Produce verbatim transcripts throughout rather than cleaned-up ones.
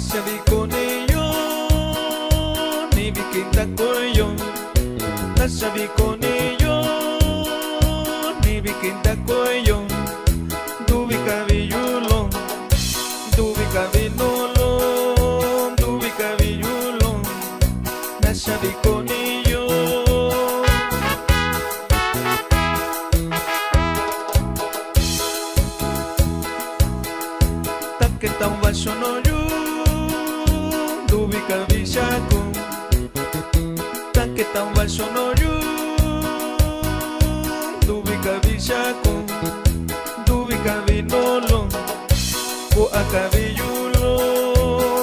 Naxaviko'niyo nivikintako'yo. Naxaviko'niyo nivikintako'yo. Nduvi kaviyulo, nduvi kavinolo, nduvi kaviyulo. Naxaviko'niyo. Taketa'un vaxonoyu nduvi kavixako. Taketa'un vaxonoyu nduvi kavixako. Nduvi kavinolo, ko'a kaviyulo.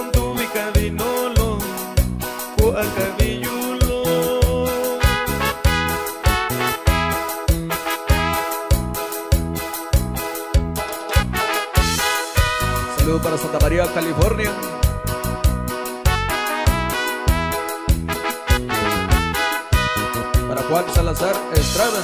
Nduvi kavinolo, ko'a kaviyulo. Saludo para Santa María, California. Para Juan Salazar Estrada.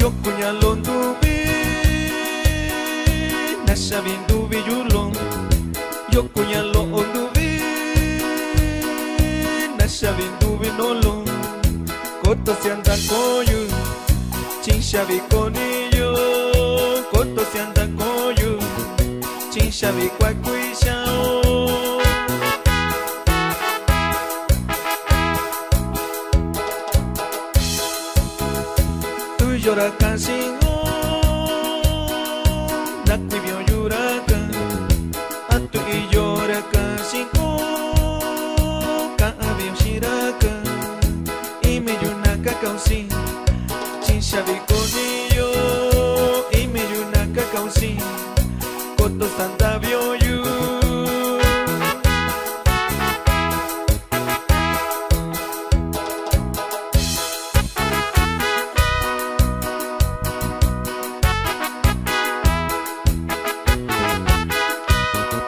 Yokuñalo nduvi, naxavi nduvi yulo. Yokuñalo nduvi, naxavi nduvi nolo. Koto siantakoyu, chinxaviko'niyo. Koto siantakoyu, chinxavikuakuixao. Tu yoraka xingo, nakuivion yuraka. Atu iyoraka xingo, ka'avion xiraka. Ime yunaka kauxi, chinxaviko'niyo. Ime yunaka kauxi, koto santavioyu.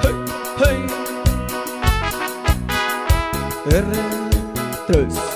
Hey, hey. R tres.